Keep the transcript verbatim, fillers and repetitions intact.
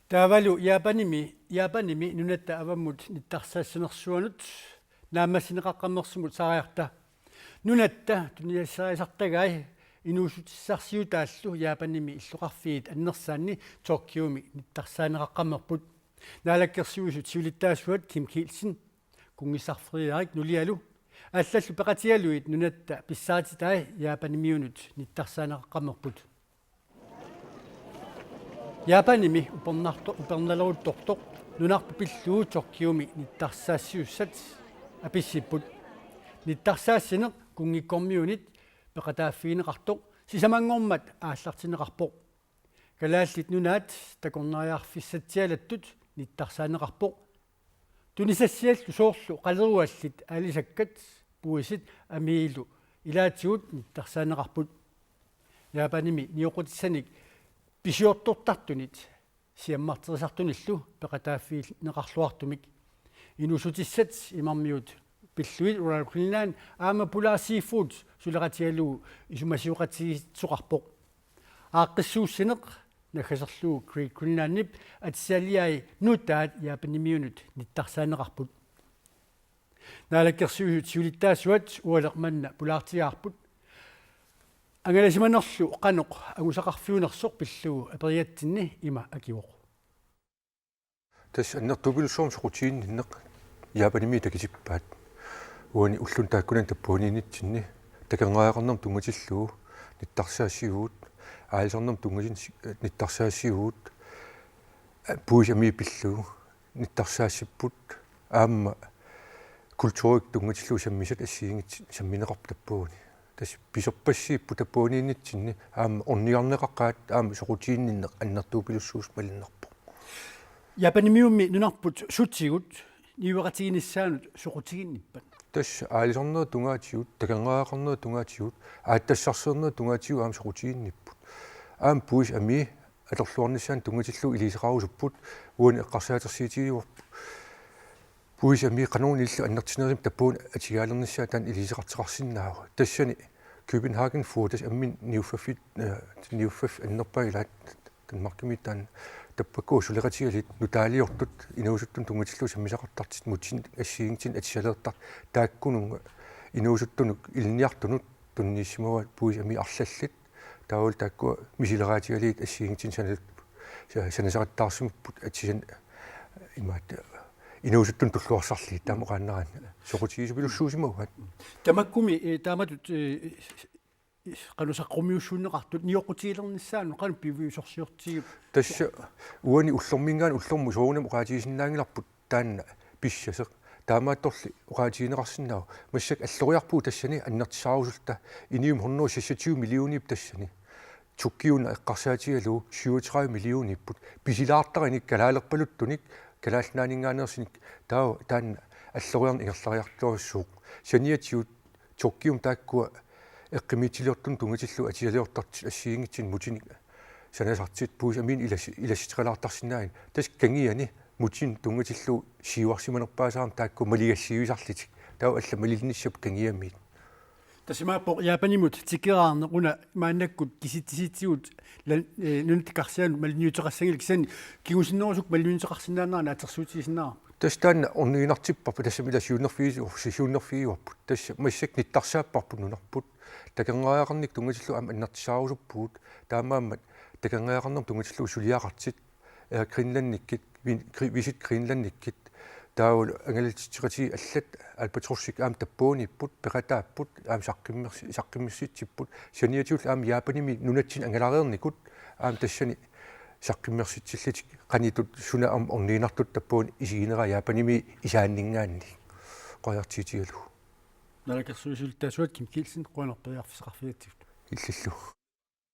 Taavalu Japanimi, Japanimi nunatta avammut nittarsaassanersuanut naammassineqaqqammersumut Saariarta. Nunatta tunisassariartagai inuussutissarsiutaallu Japanimi illoqarfiit annersaanni Tokyomi nittarsaaneqaqqammerput. Naalakkersuisut siulittaasuat Kim Kielsen, kunngissaq Frederik nulialu allallu peqatigalugit nunatta pissaatitai Japanimiunut nittarsaaneqaqqammerput. Japanimi upernarto-, upernaleruttortoq nunarput pillugu Tokyomi nittarsaassiussat apissipput. Nittarsaassineq kunngikkormiunit peqataaffigineqartoq sisamanngormat aallartinneqarpoq. Kalaallit Nunaat takornariarfissatsialattut nittarsaaneqarpoq. Tunisassiallu soorlu qaleruallit aalisakkat puisit amiilu ilaatigut nittarsaaneqarput. Japanimi nioqqutissanik pisiortortartunit siammarterisartunillu peqataaffigineqarluartumik. Inuussutissat imarmiut pillugit Royal Greenland aamma Polar Seafood suleqatigalugu isumasioqatigiissoqarpoq. Aaqqissuussineq naggaserlugu Great Greenlandip atisaliai nutaat Japanimiunut nittarsaaneqarput. Naalakkersuisut siulittaasuat ualeq manna pulaartigaarput. Angalasimanerlu qanoq angusaqarfiunersoq pillugu aperigatsinni ima akivoq. Tassa annertupilussuarmik soqutiginninneq Japanimi takutippaat. Uani ulluni taakkunani tappuaniinnitsinni takornariaqarnermut tunngatillugu nittarsaassivugut, aalisarnermut tunngatillugu nittarsaassivugut, puisit amiit pillugu nittarsaassipput, aamma kulturikkut tunngatillugu sammisat assigiinngitsut sammineqarput tappuani. Tassa pisorpassiipput tappuaniinnitsinni aamma ornigarneqaqaat aamma soqutiginninneq annertupilussuusoq malunnarpoq. Japanimiummi nunarput sutigut niueqatiginissaanut soqutiginnippat? Tassa aalisarnerup tungaatigut, takornariaqarnerup tungaatigut, aatsitassarsiornerup tungaatigut aamma soqutiginnipput. Aamma puisit amiit atorluarnissaannut tunngatillugu iliuuseqarusupput, uani eqqarsaatersuutigivarput. Puisit amiit qanormillu annertunerusumik tappugut atigaalernissaat taanna iliuuseqartoqarsinnaavoq. Tassani København Fur, tassa amminnut niuffaffik, eh, niuffaffik annerpaaq ilaat Danmarkimiittaaq, tappakku suleqatigalugit nutaaliortut inuusuttunut tunngatillugu sammisaqartartut mutinik assigiinngitsunik atisaleertartut, taakkununnga inuusuttunut ilinniartunut tunniussimavaat puisit amiit arlallit. Taavalu taakkua misileraatigalugit assigiinngitsunik sanal-, sa-, sanasaqattaarsimapput atisani imaattoq inuusuttunut tulluarsarlugit, taama oqaannaraanni. Soqutigisapilussuusimavaat. Tamakkumi, eh, taamatut, eh, qanoq saqqummiussuunneqartut nioqqutigilernissaannut qanoq piviusorsiortigipput? Tassa uani ullorminngaanniit ullormut soorunami oqaatigisinnaanngilarput taanna pissasoq. Taamaattorli oqaatigineqarsinnaavoq. Massakkut alloriarpugut tassani annertusaarusulluta, inuit hundrede seksogtyve millionit tassani. Tokyo-na eqqarsaatigalugu syvogtredive millioniupput. Pisilaartaranik kalaalerpaluttunik, Kalaallit Nunaanninngaanneersunik, taava taanna alloriarneq ingerlariartorujussuuvoq. Saniatigut Tokyomi taakkua eqqumiitsuliortunut tunngatillugu atisaliortartut assigiinngitsunik mutinik sanasartut puisit amiinik ilas-, ilassiteqalaartarsinnaanngillat. Tassa kangiani mutinik tunngatillugu siuarsimanerpaasarami taakkua maligassiuisarlutik. Taava allat malinnissapput kangiamiit. Tassa imaappoq Japanimut tikeraarneq una maannakkut kisitsisitigut la-, eh, nunatta karsianut malunniuteqassanngilaat, kisianni kingusinnerusukkut malunniuteqarsinnaanera naatsorsuutigisinnaarput. Tassa taanna orniginartipparput, tassami ila siunnerfigisu-, siunnerfigivarput. Tassa massakkut nittarsaapparput nunarput. Takornariaqarnikkut tunngatillugu aamma annertusaarusuppugut. Taamaammat takornariaqarnermut tunngatillugu suliaqartut, Air Greenlandikkut, Vin-, Gri-, Visit Greenlandikkut, taavalu angalatitseqatigiit allat, Albatrosikkut aamma tappuaniipput, peqataapput, aamma saqqummersi-, saqqummersitsipput, saniatigut aamma Japanimi nunatsinni angalareernikut, aamma tassani saqqummersitsillutik, qanoq ittut suna aamma orniginartutut tappugut isiginera Japanimi isaanninngaanniit. Qujanartigigalugu. Naalakkersuisut siulittaasuat Kim Kielsen, qujanaq periarfissaqarfigatsigut. Illillu.